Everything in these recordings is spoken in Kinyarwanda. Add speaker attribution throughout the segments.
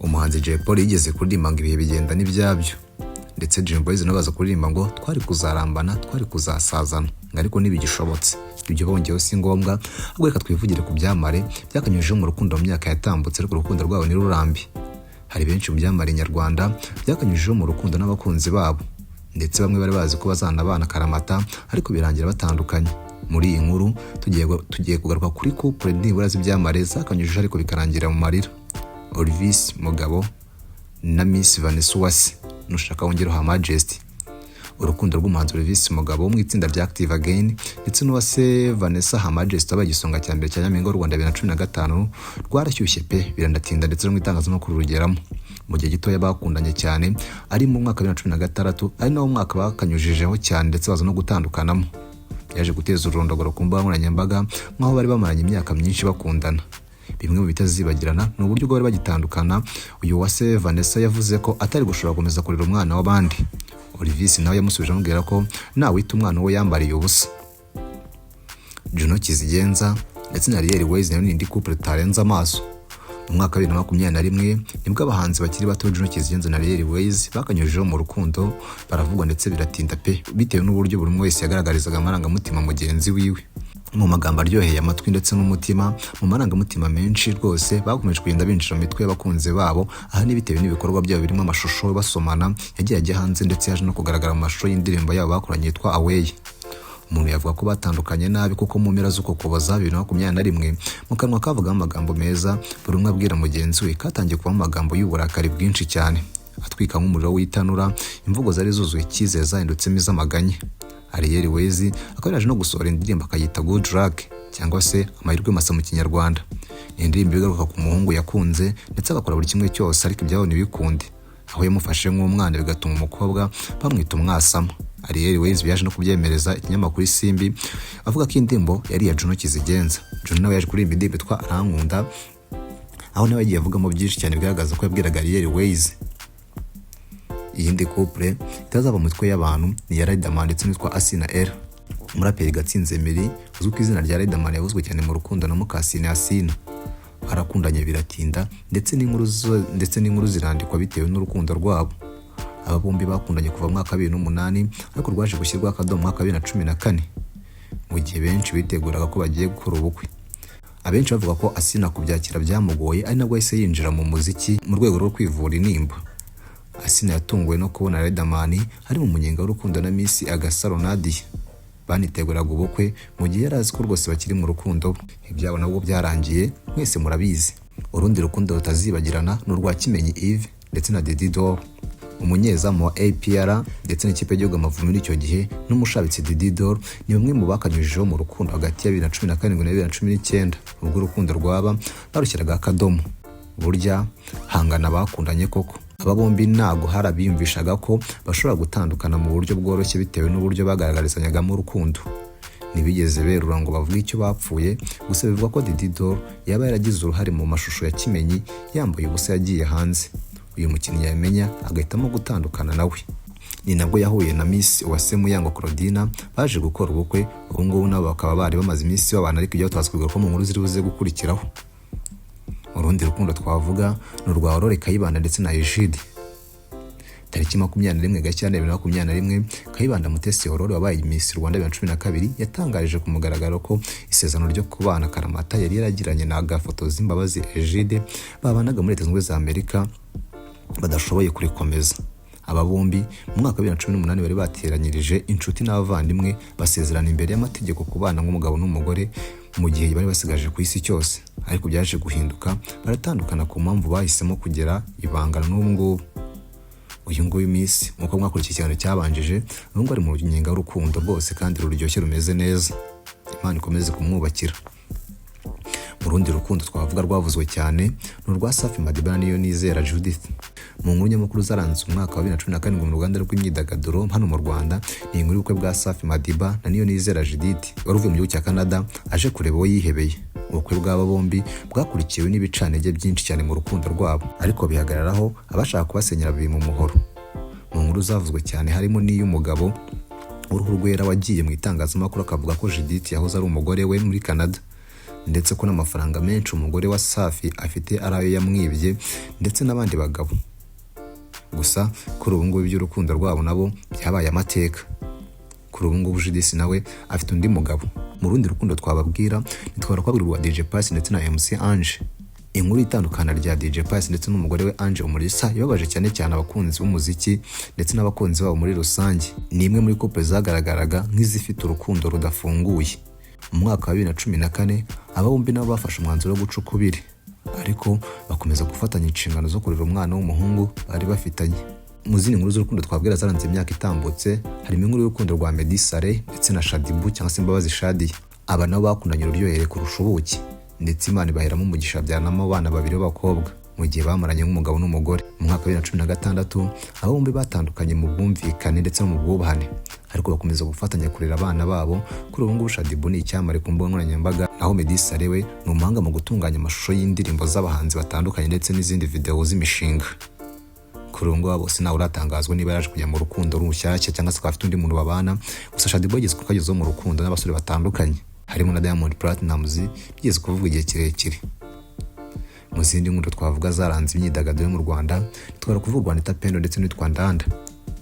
Speaker 1: Umuhanzi Jay Polly yigeze kuririmba ngo ibihe bigenda n'ibyabyo, ndetse Dream Boys nabo baza kuririmba ngo twari kuzarambana, twari kuzasazana, ngo ariko ntibigishobotse. Ibyo bongeyeho si ngombwa, ahubwo reka twivugire ku byamamare byakanyujijeho mu rukundo mu myaka yatambutse, ariko urukundo rwabo ntirurambe. Hari benshi mu byamamare nyarwanda byakanyujijeho mu rukundo n'abakunzi babo, ndetse bamwe bari bazi ko bazanabana akaramata, ariko birangira batandukanye. Muri iyi nkuru tugiye kugaruka kuri couple nibura z'ibyamamare zakanyujijeho ariko bikarangira mu marira: Olivis Mugabo na Miss Vanessa Uwase, nushaka wongereho Her Majesty. Urukundo rw'umuhanzi Olivis Mugabo wo mu itsinda rya Active Again ndetse n'Uwase Vanessa Her Majesty wabaye igisonga cya mbere cya Nyampinga w'u Rwanda 2015 rwarashyushye pe, biranatinda, ndetse no mu itangazamakuru rugeramo. Mu gihe gitoya bakundanye cyane, ari mu mwaka wa 2016, ari nawo mwaka bakanyujijeho cyane ndetse baza no gutandukanamo. Yaje guteza ururondogoro ku mbuga nkoranyambaga nk'aho bari bamaranye imyaka myinshi bakundana. Bimwe mu bitazibagirana ni uburyo bwo bari bagitandukana, uyu Uwase Vanessa yavuze ko atari gushobora gukomeza kurera umwana w'abandi. Olivis nawe yamusubije amubwira ko nawita umwana uwo yambariye ubusa. Juno Kizigenza ndetse na Ariel Wayz nayo ni indi couple tutarenze amaso. Mu mwaka wa 2021 nibwo abahanzi bakiri bato Juno Kizigenza na Ariel Wayz bakanyujijeho mu rukundo, baravugwa ndetse biratinda pe, bitewe n'uburyo buri umwe wese yagaragarizaga amarangamutima mugenzi wiwe mu magambo aryoheye amatwi ndetse n'umutima, mu marangamutima menshi rwose. Bakomeje kugenda binjira mu mitwe y'abakunzi babo, ahanini bitewe n'ibikorwa byabo birimo amashusho basomana yagiye ajya hanze, ndetse yaje no kugaragara mu mashusho y'indirimbo yabo bakoranye yitwa Away. Umuntu yavuga ko batandukanye nabi, kuko mu mpera z'uko Kuboza 2021, mu kanwa kavugamo amagambo meza buri umwe abwira mugenzi we, katangiye kubamo amagambo y'uburakari bwinshi cyane atwika nk'umuriro w'itanura. Imvugo zari zuzuye icyizere zahindutsemo iz'amaganya. Ariel Wayz akaba yaraje no gusohora indirimbo akayita Good Luck, cyangwa se amahirwe masa mu Kinyarwanda. Ni indirimbo igaruka ku muhungu yakunze ndetse agakora buri kimwe cyose, ariko ibyabo ntibikunde, aho yamufashe nk'umwana bigatuma umukobwa bamwita umwasama. Ariel Wayz yaje no kubyemereza ikinyamakuru Isimbi, avuga ko indirimbo yari iya Juno Kizigenza. Juno nawe yaje kuririmba indirimbo yitwa Arankunda, aho nawe yagiye avugamo byinshi cyane bigaragaza ko yabwiraga Ariel Wayz. Iyindi couple itazava mu mitwe y'abantu ni iya Riderman ndetse n'uwitwa Asinah Erra. Umuraperi Gatsinzi Emery uzwi ku izina rya Riderman yavuzwe cyane mu rukundo na Mukasine Asinah. Barakundanye biratinda, ndetse n'inkuru zirandikwa bitewe n'urukundo rwabo. Aba bombi bakundanye kuva mu mwaka wa 2008, ariko rwaje gushyirwaho akadomo mu mwaka wa 2014, mu gihe benshi biteguraga ko bagiye gukora ubukwe. Abenshi bavuga ko Asinah kubyakira byamugoye, ari nabwo yahise yinjira mu muziki mu rwego rwo kwivura intimba. Asinah yatunguwe no kubona Riderman ari mu munyenga w'urukundo na Miss Agasaro Nadia, baniteguraga ubukwe, mu gihe yari azi ko rwose bakiri mu rukundo. Ibyabo nabwo byarangiye mwese murabizi. Urundi rukundo rutazibagirana ni urwa Kimenyi Yves ndetse na Didi Dor. Umunyezamu wa APR ndetse n'ikipe y'igihugu Amavubi muri icyo gihe n'umushabitsi Didi Dor ni bamwe mu bakanyujijeho mu rukundo hagati ya 2017 na 2019, ubwo urukundo rwaba barushyiraga akadomo. Burya hangana bakundanye koko. Aba bombi ntabwo hari abiyumvishaga ko bashobora gutandukana mu buryo bworoshye, bitewe n'uburyo bagaragarizanyagamo urukundo. Ntibigeze berura ngo bavuge icyo bapfuye, gusa bivugwa ko Didi Dor yaba yaragize uruhare mu mashusho ya Kimenyi yambaye ubusa yagiye hanze, uyu mukinnyi yamenya agahitamo gutandukana nawe. Ni nabwo yahuye na Miss Uwase Muyango Claudina, baje gukora ubukwe. Ubu ngubu nabo bakaba bari bamaze iminsi babana, ariko ibyo tubaza kubigaruka mu nkuru ziri buze gukurikiraho. Urundi rukundo twavuga ni urwa Aurore Kayibanda ndetse na Egide. Tariki 21 Gashyantare 2021, Kayibanda Mutesi Aurore wabaye Miss Rwanda 2012 yatangarije ku mugaragaro ko isezerano ryo kubana akaramata yari yaragiranye na Gafotozi Mbabazi Egide babanaga muri Leta Zunze Ubumwe za Amerika badashoboye kurikomeza. Aba bombi mu mwaka wa 2018 bari bateranyirije inshuti n'abavandimwe, basezerana imbere y'amategeko kubana nk'umugabo n'umugore mu gihe bari basigaje ku isi cyose, ariko byaje guhinduka baratandukana ku mpamvu bahisemo kugira ibanga n'ubu ngubu. Uyu nguyu Miss, nk'uko mwakurikiye ikiganiro cyabanjije, uyu nguyu ari mu nyenga y'urukundo rwose kandi ruryoshye rumeze neza. Imana ikomeze kumwubakira. Mu rundi rukundo twavuga rwavuzwe cyane ni urwa Safi Madiba na Niyonizera Judith. Mu nkuru nyamukuru zaranze umwaka wa 2017 mu ruganda rw'imyidagaduro hano mu Rwanda ni inkuru y'ubukwe bwa Safi Madiba na Niyonizera Judith wari uvuye mu gihugu cya Canada aje kureba uwo yihebeye. Ubukwe bw'aba bombi bwakurikiwe n'ibicantege byinshi cyane mu rukundo rwabo, ariko bihagararaho abashaka kubasenyera babiri mu muhoro. Mu nkuru zavuzwe cyane harimo n'iy'umugabo w'uruhu rwera wagiye mu itangazamakuru akavuga ko Judith yahoze ari umugore we muri Canada. Ndetse ko n'amafaranga menshi umugore wa Safi afite ari ayo yamwibye ndetse n'abandi bagabo. Gusa kuri ubu ngubu iby'urukundo rwabo nabo byabaye amateka. Kuri ubu ngubu Judith nawe afite undi mugabo. Mu rundi rukundo twababwira, ntitwara kwabwira urwa DJ Pius ndetse na MC Ange. Inkuru itandukana rya DJ Pius ndetse n'umugore we Ange Umulisa yababaje cyane cyane abakunzi b'umuziki ndetse n'abakunzi babo muri rusange. Ni imwe muri couple zagaragaraga nk'izifite urukundo rudafunguye. Mu mwaka wa 2014 aba bombi nabo bafashe umwanzuro wo guca ukubiri, ariko bakomeza gufatanya inshingano zo kurera umwana w'umuhungu bari bafitanye. Mu zindi nkuru z'urukundo twabwira zaranze imyaka itambutse, harimo inkuru y'urukundo rwa Meddy Saleh ndetse na Shaddyboo cyangwa se Mbabazi Shadia. Aba nabo bakundanye ururyohere kurusha ubuki, ndetse Imana ibaheramo umugisha, byanamo abana babiri b'abakobwa mu gihe bamaranye nk'umugabo n'umugore. Mu mwaka wa 2016 aba bombi batandukanye mu bwumvikane ndetse no mu bwubahane, ariko bakomeza gufatanya kurera abana babo. Kuri ubu ngubu Shaddyboo ni icyamamare ku mbuga nkoranyambaga, naho Meddy Saleh we ni umuhanga mu gutunganya amashusho y'indirimbo z'abahanzi batandukanye ndetse n'izindi video z'imishinga. Kuri ubu ngubu bose ntawe uratangazwa niba yaje kujya mu rukundo rushyashya cyangwa se akaba afite undi muntu babana. Gusa Shaddyboo yageze kuko agezeho mu rukundo n'abasore batandukanye harimo na Diamond Platnumz, bigeze kuvuga igihe kirekire. Mu zindi nkuru twavuga zaranze imyidagaduro yo mu Rwanda, twara kuvuga Anita Pendo ndetse n'uwitwa Ndanda.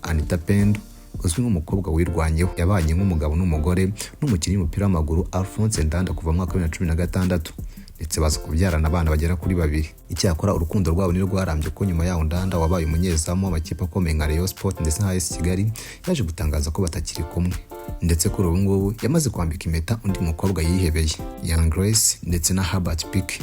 Speaker 1: Anita Pendo uzwi nk'umukobwa wirwanyeho, yabanye nk'umugabo n'umugore n'umukinnyi w'umupira w'amaguru Alphonse Ndanda kuva mu mwaka wa 2016, ndetse baza kubyarana abana bagera kuri babiri. Icyakora urukundo rwabo ntirwarambye, kuko nyuma yaho Ndanda wabaye umunyezamu w'amakipe akomeye nka Rayon Sport ndetse na AS Kigali yaje gutangaza ko batakiri kumwe, ndetse kuri ubu ngubu yamaze kwambika impeta undi mukobwa yihebeye, Young Grace ndetse na Herbert Pique.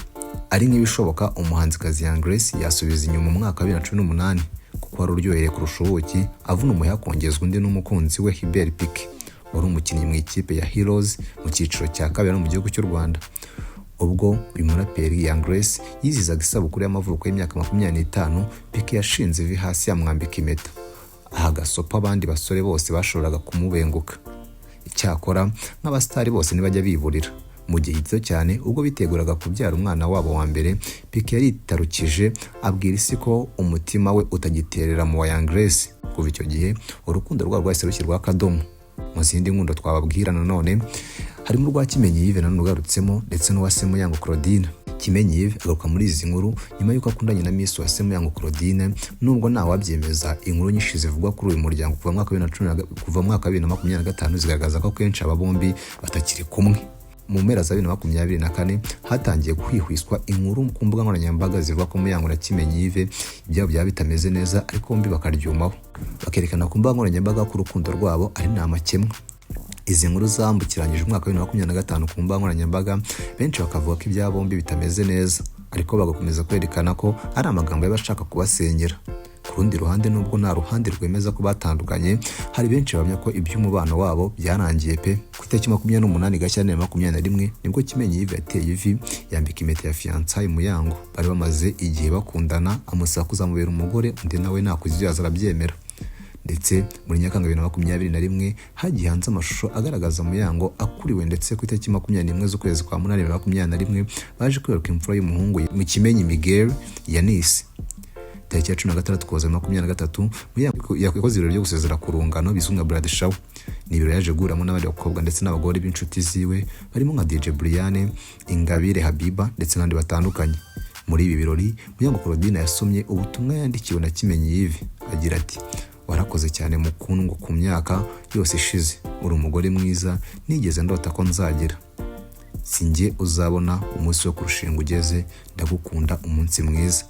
Speaker 1: Ari nk'ibishoboka umuhanzikazi Young Grace yasubiza inyuma mu mwaka wa 2018, kuko wari uryohereye kurusha ubuki, avuna umuheha akongezwa undi n'umukunzi we Hubert Pique wari umukinnyi mu ikipe ya Heroes mu cyiciro cya kabiri no mu gihugu cy'u Rwanda. Ubwo uyu muraperi Young Grace yizihizaga isabukuru y'amavuko y'imyaka 25, Pique yashinze ivi hasi yamwambika impeta, aha agasopo abandi basore bose bashoboraga kumubenguka. Icyakora nk'abasitari bose ntibajya biburira. Mu gihe gito cyane ubwo biteguraga kubyara umwana wabo wa mbere, Pique yaritarukije abwira isi ko umutima we utagiterera mu wa Young Grace. Kuva icyo gihe urukundo rwabo rwahise rushyirwaho akadomo. Mu zindi nkundo twababwira nanone harimo urwa Kimenyi Yves nanone ugarutsemo ndetse n'uwa Muyango Claudine. Kimenyi Yves agaruka muri izi nkuru nyuma y'uko akundanye na Miss Uwase Muyango Claudine, nubwo ntawabyemeza. Inkuru nyinshi zivugwa kuri uyu muryango kuva mu mwaka wa 2025 zigaragaza ko kenshi aba bombi batakiri kumwe. Mu mpera za 2024 hatangiye guhwihwiswa inkuru ku mbuga nkoranyambaga zivuga ko Muyango na Kimenyi Yves ibyabo byaba bitameze neza, ariko bombi bakaryumaho, bakerekana ku mbuga nkoranyambaga ko urukundo rwabo ari nta makemwa. Izi nkuru zambukiranyije umwaka wa 2025 ku mbuga nkoranyambaga, benshi bakavuga ko ibyabo bombi bitameze neza, ariko bagakomeza kwerekana ko ari amagambo y'abashaka kubasenyera. Ku rundi ruhande, nubwo nta ruhande rwemeza ko batandukanye, hari benshi bahamya ko iby'umubano wabo byarangiye pe. Ku itariki 28 Gashyantare 21 nibwo Kimenyi Yves yateye ivi yambika impeta ya fiançailles Muyango bari bamaze igihe bakundana, amusaba kuzamubera umugore, undi nawe ntakuzuyaza arabyemera. Ndetse muri Nyakanga 2021 hagiye hanze amashusho agaragaza Muyango akuriwe, ndetse ku itariki 21 z'ukwezi kwa munani 2021 baje kwibaruka imfura y'umuhungu mu Kimenyi Miguel Yanis. Tariki ya 16 Ukuboza 23 Muyango yakoze ibirori byo gusezera ku rungano bizwi nka bridal shower. Ni ibirori yaje guhuriramo n'abandi bakobwa ndetse n'abagore b'inshuti ziwe barimo nka DJ Brian, Ingabire Habiba ndetse n'abandi batandukanye. Muri ibi birori Muyango Claudine yasomye ubutumwa yandikiwe na Kimenyi Yves agira ati: "Warakoze cyane mukundwa ku myaka yose ishize, uri umugore mwiza nigeze ndota ko nzagira. Si njye uzabona umunsi wo kurushinga ugeze, ndagukunda, umunsi mwiza."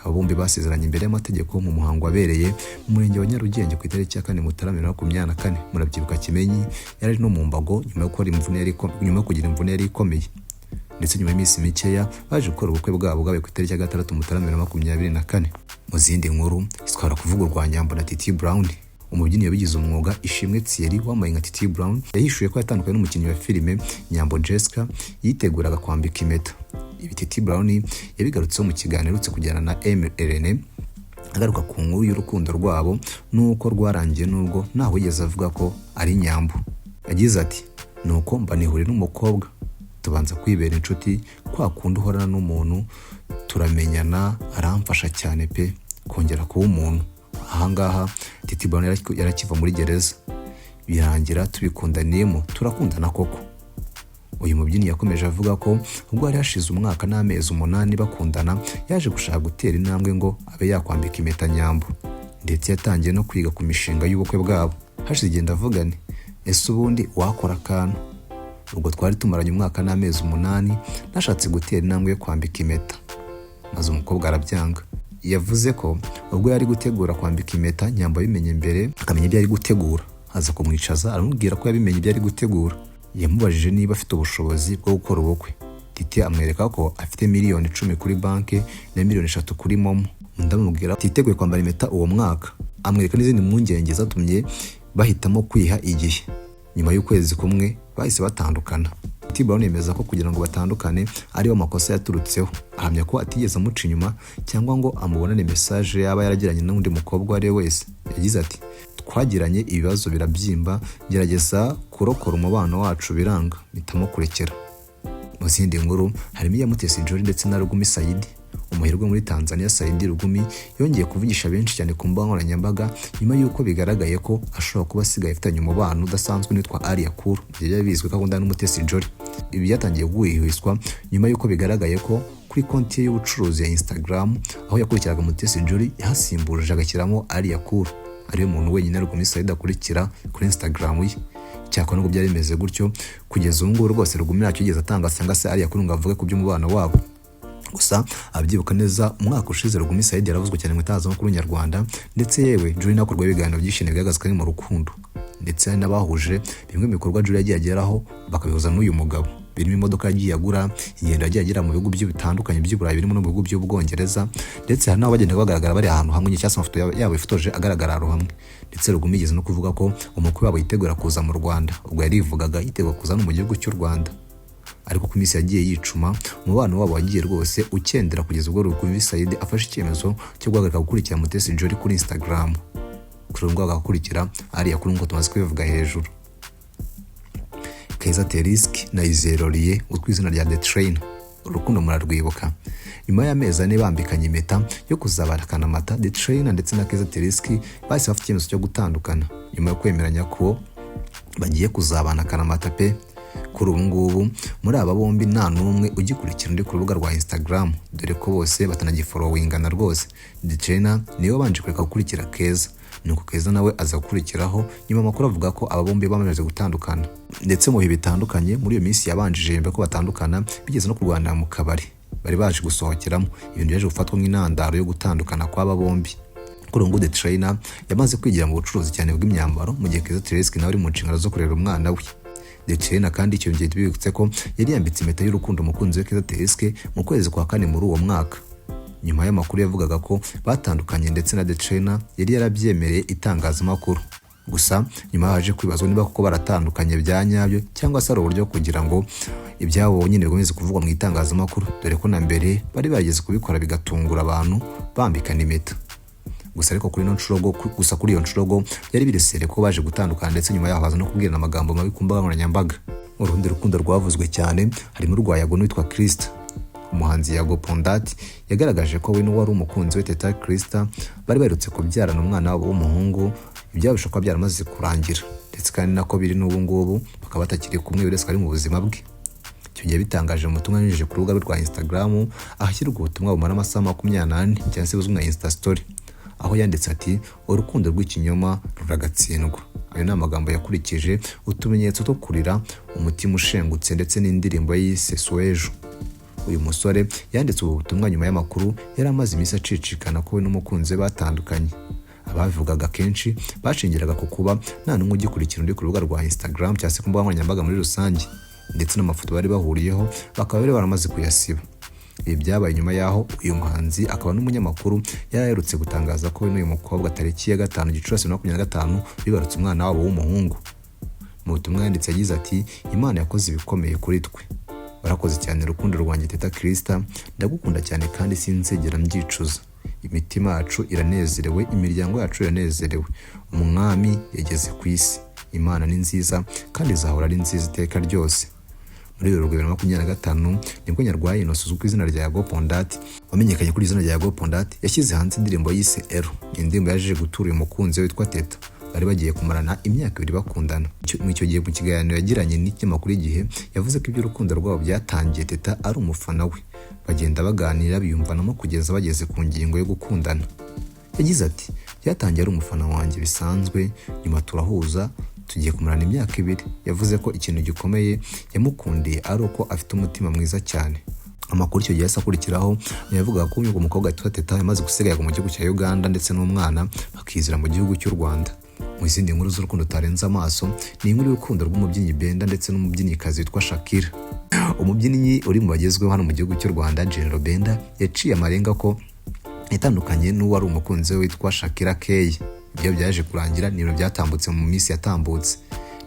Speaker 1: Aba bombi basezeranye imbere y'amategeko mu muhango wabereye mu murenge wa Nyarugenge ku itariki ya 4 Mutarama 2024. Murabyibuka Kimenyi yari ari no mu mbago nyuma yo kugira imvune yari ikomeye, ndetse nyuma y'iminsi mikeya baje gukora ubukwe bwabo bwabaye ku itariki ya 6 Mutarama 2024. Mu zindi nkuru zitwara kuvuga urwa Nyambo na Titi Brown. Umubyinnyi wabigize umwuga Ishimwe Thierry wambaye nka Titi Brown yahishuye ko yatandukanye n'umukinnyi wa filime Nyambo Jessica yiteguraga kwambika impeta. Ibi Titi Brown yabigarutseho mu kiganiro aherutse kugirana na M Irene, agaruka ku nkuru y'urukundo rwabo n'uko rwarangiye, nubwo ntawe wigeze avuga ko ari Nyambo. Yagize ati: "Nuko mba nihuriye n'umukobwa, tubanza kwibera inshuti kwa kundi uhorana n'umuntu, turamenyana, aramfasha cyane pe kongera kuba umuntu." Ahangaha Titi Brown yarakiva muri gereza. Birangira tubikundaniyemo, turakundana koko. Uyu mubyinnyi yakomeje avuga ko ubwo hari hashize umwaka n'amezi 8 bakundana, yaje gushaka gutera intambwe ngo abe yakwambika impeta Nyambo, ndetse yatangiye no kwiga ku mishinga y'ubukwe bwabo. Hashize igihe ndavuga nti ese ubundi wakora akantu? Ubwo twari tumaranye umwaka n'amezi 8, nashatse gutera intambwe yo kwambika impeta, maze umukobwa arabyanga. Yavuze ko ubwo yari gutegura kwambika impeta, Nyambo abimenye mbere, akamenya ibyo ari gutegura, aza kumwicaza aramubwira ko yabimenye ibyo ari gutegura. Yamubajije niba afite ubushobozi bwo gukora ubukwe. Titi amwereka ko afite miliyoni 10 kuri banki na miliyoni 3 kuri MoMo. Undi amubwira atiteguye kwambara impeta uwo mwaka, amwereka n'izindi mpungenge zatumye bahitamo kwiha igihe. Nyuma y'ukwezi kumwe bahise batandukana. Titi Brown yemeza ko kugira ngo batandukane ariyo makosa yaturutseho, ahamya ko atigeze amuca inyuma cyangwa ngo amubonane message yaba yaragiranye n'undi mukobwa uwo ari we wese. Yagize ati: "Twagiranye ibibazo birabyimba, ngerageza kurokora umubano wacu biranga, mpitamo kurekera." Mu zindi nkuru harimo iya Mutesi Jolly ndetse na Rugumi Saidi. Umuherwe muri Tanzania Saidi Rugumi yongeye kuvugisha benshi cyane ku mbuga nkoranyambaga nyuma y'uko bigaragaye ko ashobora kuba asigaye afitanye umubano udasanzwe n'uwitwa Alliah Cool, byari bizwi ko akundana n'Umutesi Jolly. Ibi byatangiye guhwihwiswa nyuma y'uko bigaragaye ko kuri konti ye y'ubucuruzi ya Instagram, aho yakurikiraga Mutesi Jolly, yahasimbuje agashyiramo Alliah Cool, ariwe muntu wenyine Rugumi Saidi akurikira kuri Instagram ye. Cyakora nubwo byari bimeze gutyo, kugeza ubu ngubu rwose Rugumi ntacyo yigeze atanga cyangwa se Alliah Cool ngo avuge ku by'umubano wabo. Gusa ababyibuka neza, umwaka ushize Rugumi Saidi yaravuzwe cyane mu itangazamakuru nyarwanda, ndetse yewe Jolly nakorwaho ibiganiro byinshi bigaragaza ko ari mu rukundo, ndetse hari n'abahuje bimwe mu bikorwa Jolly yagiye ageraho bakabihuza n'uyu mugabo, birimo imodoka yagiye agura, ingendo yagiye agira mu bihugu bitandukanye by'i Burayi, birimo no mu bihugu by'Ubwongereza, ndetse hari n'aho bagenda bagaragara bari ahantu hamwe cyangwa se amafoto yabo yifotoje agaragara ahantu hamwe. Ndetse Rugumi yigeze no kuvuga ko umukwe wabo yitegura kuza mu Rwanda, ubwo yarivugaga yitegura kuza no mu gihugu cy'u Rwanda. Ariko ku minsi yagiye yicuma, umubano wabo wagiye rwose ukendera, kugeza ubwo Rugumi Saidi afashe icyemezo cyo guhagarika gukurikira Mutesi Jolly kuri Instagram, kuri ubu ngubu agakurikira Alliah Cool nk'uko tumaze kubivuga hejuru. Keza Terisky na Izere Laurier uzwi ku izina rya The Trainer, urukundo murarwibuka. Nyuma y'amezi 4 bambikanye impeta yo kuzabarakana amata, The Trainer ndetse na Keza Terisky bahise bafite icyemezo cyo gutandukana nyuma yo kwemeranya ko bagiye kuzabana akaramata pe. Kuri ubu ngubu muri aba bombi nta n'umwe ugikurikira undi ku rubuga rwa Instagram, dore ko bose batanagifollowingana rwose. The Trainer niwe wabanje kureka gukurikira Keza, nuko Keza nawe aza gukurikiraho nyuma. Amakuru avuga ko aba bombi bamaze gutandukana, ndetse mu bihe bitandukanye muri iyo minsi yabanjije mbere ko batandukana bigeze no kurwanira mu kabari bari baje gusohokeramo, ibintu byaje gufatwa nk'intandaro yo gutandukana kw'aba bombi. Kuri ubu ngubu The Trainer yamaze kwigira mu bucuruzi cyane bw'imyambaro, mu gihe Keza Terisky nawe ari mu nshingano zo kurera umwana we. The Trainer kandi icyo gihe tubibutse ko yari yambitse impeta y'urukundo umukunzi we Keza Terisky mu kwezi kwa kane muri uwo mwaka, nyuma y'amakuru yavugaga ko batandukanye, ndetse na The Trainer yari yarabyemereye itangazamakuru. Gusa nyuma haje kwibazwa niba koko baratandukanye bya nyabyo cyangwa se ari uburyo kugira ngo ibyabo nyine bikomeze kuvugwa mu itangazamakuru, dore ko na mbere bari bageze kubikora bigatungura abantu bambikana impeta. Gusa ariko kuri ino nshuro gusa kuri iyo nshuro go byari biresere ko baje gutandukana, ndetse nyuma yaho baza no kubwirana amagambo mabi ku mbuga nkoranyambaga. Urundi rukundo rwavuzwe cyane harimo urwa Yago n'uwitwa Krista. Umuhanzi Yago Pon Dat yagaragaje ko we n'uwari umukunzi we Teta Krista bari baherutse kubyarana umwana wabo w'umuhungu, ibyabo bishobora kuba byaramaze kurangira, ndetse kandi nako biri n'ubu ngubu bakaba batakiri kumwe, buri wese ari mu buzima bwe. Icyo gihe bitangaje mu butumwa yanyujije ku rubuga rwe rwa Instagram, ahashyirwa ubutumwa bumara amasaha 24 cyangwa se buzwi nka Insta Story, aho yanditse ati: "Urukundo rw'ikinyoma ruragatsindwa." Ayo ni amagambo yakurikije utumenyetso two kurira, umutima ushengutse, ndetse n'indirimbo yise Suwejo. Uyu musore yanditse ubu butumwa nyuma y'amakuru yari amaze iminsi acicikana ko we n'umukunzi we batandukanye. Ababivugaga kenshi bashingiraga ku kuba nta n'umwe ugikurikira undi ku rubuga rwa Instagram cyangwa se ku mbuga nkoranyambaga muri rusange, ndetse n'amafoto bari bahuriyeho bakaba bari baramaze kuyasiba. Ibi byabaye nyuma y'aho uyu muhanzi akaba n'umunyamakuru yari aherutse gutangaza ko we n'uyu mukobwa tariki ya 5 Gicurasi 2025 bibarutse umwana wabo w'umuhungu. Mu butumwa yanditse yagize ati: "Imana yakoze ibikomeye kuri twe, warakoze cyane urukundo rwanjye Teta Krista, ndagukunda cyane kandi sinzigera mbyicuza. Imitima yacu iranezerewe, imiryango yacu iranezerewe, umwami yageze ku isi. Imana ni nziza kandi izahora ari nziza iteka ryose." Muri Werurwe 2025 nibwo Nyarwaya Innocent uzwi ku izina rya Yago Pon Dat, wamenyekanye kuri izina rya Yago Pon Dat, yashyize hanze indirimbo yise Ero. Ni indirimbo yaje gutura uyu mukunzi we witwa Teta, Bari bagiye kumarana imyaka 2 bakundana. Mu icyo gihe, mu kiganiro yagiranye n'ikinyamakuru Igihe, yavuze ko iby'urukundo rwabo byatangiye Teta ari umufana we, bagenda baganira, biyumvanamo kugeza bageze ku ngingo yo gukundana. Yagize ati: "Byatangiye ari umufana wanjye bisanzwe, nyuma turahuza, tugiye kumarana imyaka 2." Yavuze ko ikintu gikomeye yamukundiye ari uko afite umutima mwiza cyane. Amakuru icyo gihe yahise akurikiraho yavugaga ko uyu mukobwa witwa Teta yamaze gusigaye mu gihugu cya Uganda ndetse n'umwana, bakizira mu gihugu cy'u Rwanda. Mu zindi nkuru z'urukundo utarenze amaso ni inkuru y'urukundo rw'umubyinnyi Benda ndetse n'umubyinnyikazi witwa Shakira. Umubyinnyi uri mu bagezweho hano mu gihugu cy'u Rwanda, General Benda, yaciye amarenga ko itandukanye n'uwari umukunzi we witwa Shakira Kay. Ibyo byaje kurangira ni ibintu byatambutse mu minsi yatambutse.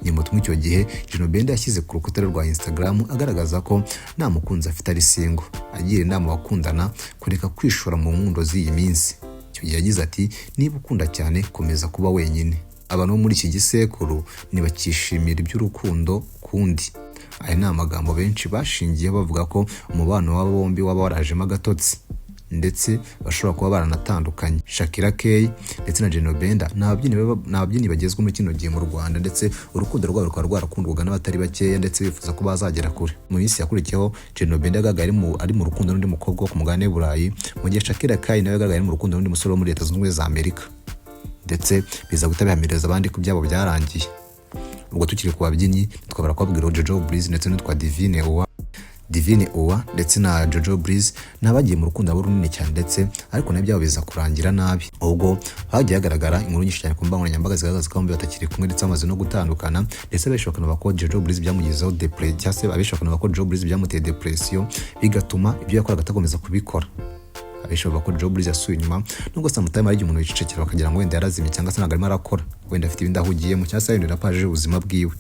Speaker 1: Ni mutumwa icyo gihe General Benda yashyize ku rukuta rwa Instagram agaragaza ko nta mukunzi afite, ari single, agira inama abakundana kureka kwishora mu nkundo z'iyi minsi. Icyo gihe yagize ati: "Niba ukunda cyane, komeza kuba wenyine. Abantu bo muri iki gisekuru ntibakishimira iby'urukundo kundi." Aya ni amagambo benshi bashingiyeho bavuga ko umubano w'aba bombi waba warajemo agatotsi, ndetse bashobora kuba baranatandukanye. Shakira Kay ndetse na General Benda ni ababyinnyi bagezweho muri kino gihe mu Rwanda, ndetse urukundo rwabo rukaba rwarakundwaga n'abatari bakeya, ndetse bifuza ko bazagera kure. Mu minsi yakurikiyeho, General Benda yagaragaye ari mu rukundo n'undi mukobwa wo ku mugabane w'i Burayi, mu gihe Shakira Kay nawe yagaragaye ari mu rukundo n'undi musore wo muri Leta Zunze Ubumwe za Amerika, ndetse biza guhita bihamireza abandi ko ibyabo byarangiye. Ubwo tukiri ku babyinnyi, twabara kubabwira Jojo Breeze ndetse n'utwa Divine Uwa. Divine Uwa ndetse na Jojo Breeze ni abagiye mu rukundo abo runini cyane, ndetse ariko nabyo byabo biza kurangira nabi, ubwo hagiye hagaragara inkuru nyinshi cyane ku mbuga nkoranyambaga zigaragaza ko bombi batakiri kumwe, ndetse bamaze no gutandukana. Ndetse abenshi bakanavuga ko Jojo Breeze byamugizeho depression, cyangwa se abenshi bakanavuga ko Jojo Breeze byamuteye depression, bigatuma ibyo yakoraga atakomeza kubikora. Abenshi bavuga ko Jojo Breeze yasubiye inyuma, nubwo sometimes hari igihe umuntu yicecekera bakagira ngo wenda yarazimye, cyangwa se ntabwo arimo arakora, wenda afite ibindi ahugiyemo, cyangwa se yahindura page y'ubuzima bwiwe.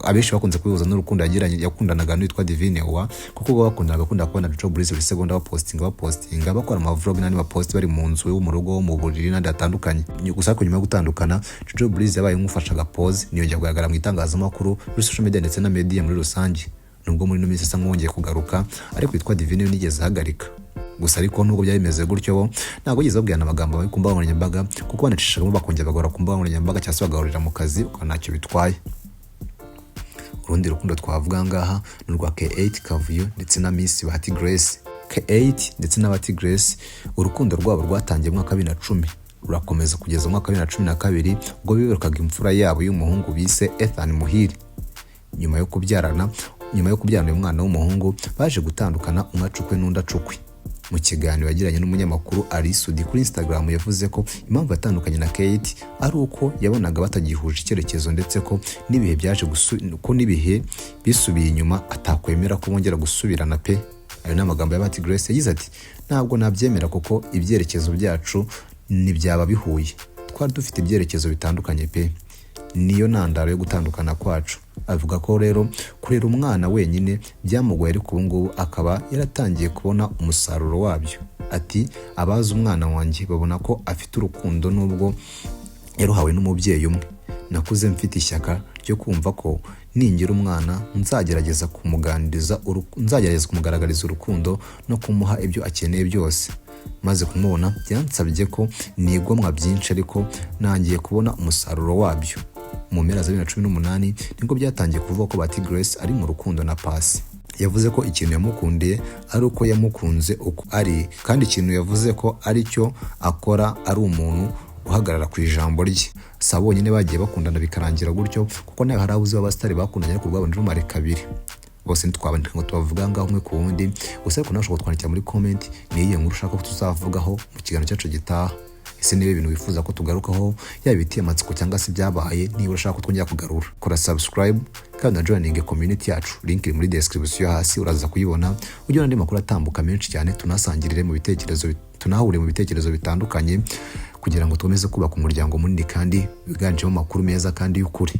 Speaker 1: Abenshi bakunze kubihuza n'urukundo yagiranye, yakundanaga n'uwitwa Divine Uwa, kuko ubwo bakundanaga akunda kubona Jojo Breeze buri segonda bapostinga, bakora amavlog n'andi mapost, bari mu nzu, mu rugo, mu buriri n'andi hatandukanye. Gusa ariko nyuma yo gutandukana, Jojo Breeze yabaye nk'ufashe agapoze, ntiyongera kugaragara mu itangazamakuru, muri social media ndetse na media muri rusange, nubwo muri ino minsi asa nk'uwongeye kugaruka. Ariko witwa Divine we nigeze ahagarika. Gusa ariko nubwo byari bimeze gutyo, bo ntabwo bigeze babwirana amagambo mabi ku mbuga nkoranyambaga, kuko banacishagamo bakongera bagahora ku mbuga nkoranyambaga, cyangwa se bagahurira mu kazi, ukabona ntacyo bitwaye. Urundi rukundo twavuga ngaha ni urwa K8 Kavuyo ndetse na Miss Bahati Grace. K8 ndetse na Bahati Grace, urukundo rwabo rwatangiye mu mwaka wa 2010, rurakomeza kugeza mu mwaka wa 2012, ubwo bibarukaga imfura yabo y'umuhungu bise Ethan Muhire. Nyuma yo kubyarana uyu mwana w'umuhungu, baje gutandukana, umwe acukwe n'undi acukwe. Mu kiganiro yagiranye n'umunyamakuru Ally Soudy kuri Instagram, yavuze ko impamvu yatandukanye na Kate ari uko yabonaga batagihuje icyerekezo, ndetse ko n'ibihe byaje ko n'ibihe bisubiye inyuma atakwemera ko bongera gusubirana pe. Ayo ni amagambo ya Bahati Grace. Yagize ati: "Ntabwo nabyemera, kuko ibyerekezo byacu ntibyaba bihuye. Twari dufite ibyerekezo bitandukanye pe, niyo ntandaro yo gutandukana kwacu." Avuga ko rero kurera umwana wenyine byamugoye, ariko ubu ngubu akaba yaratangiye kubona umusaruro wabyo. Ati: "Abazi umwana wanjye babona ko afite urukundo nubwo yaruhawe n'umubyeyi umwe. Nakuze mfite ishyaka ryo kumva ko ningira umwana nzagerageza kumuganiriza nzagerageza kumugaragariza urukundo no kumuha ibyo akeneye byose. Maze kumubona byansabye ko nigomwa byinshi, ariko nangiye kubona umusaruro wabyo." Mu mpera za 2018 nibwo byatangiye kuvuga ko Bahati Grace ari mu rukundo na Paccy. Yavuze ko ikintu yamukundiye ari uko yamukunze uko ari, kandi ikintu yavuze ko ari cyo akora, ari umuntu uhagarara ku ijambo rye. Si abo bonyine bagiye bakundana bikarangira gutyo, kuko nawe hari abo uzi b'abasitari bakundanye ariko urwabo ntirumare kabiri. Bose ntitwabandika ngo tubavuga ngaho umwe ku wundi. Gusa ariko nawe ushobora kutwandikira muri comment ni iyihe nkuru ushaka ko tuzavugaho mu kiganiro cyacu gitaha. Ese niba ibintu wifuza ko tugarukaho, yaba ibitiye amatsiko cyangwa se ibyabaye, niba ushaka ko twongera kugarura, kora subscribe kandi na joining community yacu. Link iri muri description hasi, uraza kuyibona, ujye andi makuru atambuka menshi cyane, tunasangirire mu bitekerezo, tunahure mu bitekerezo bitandukanye, kugira ngo dukomeze kubaka umuryango munini kandi wiganjemo amakuru meza kandi y'ukuri.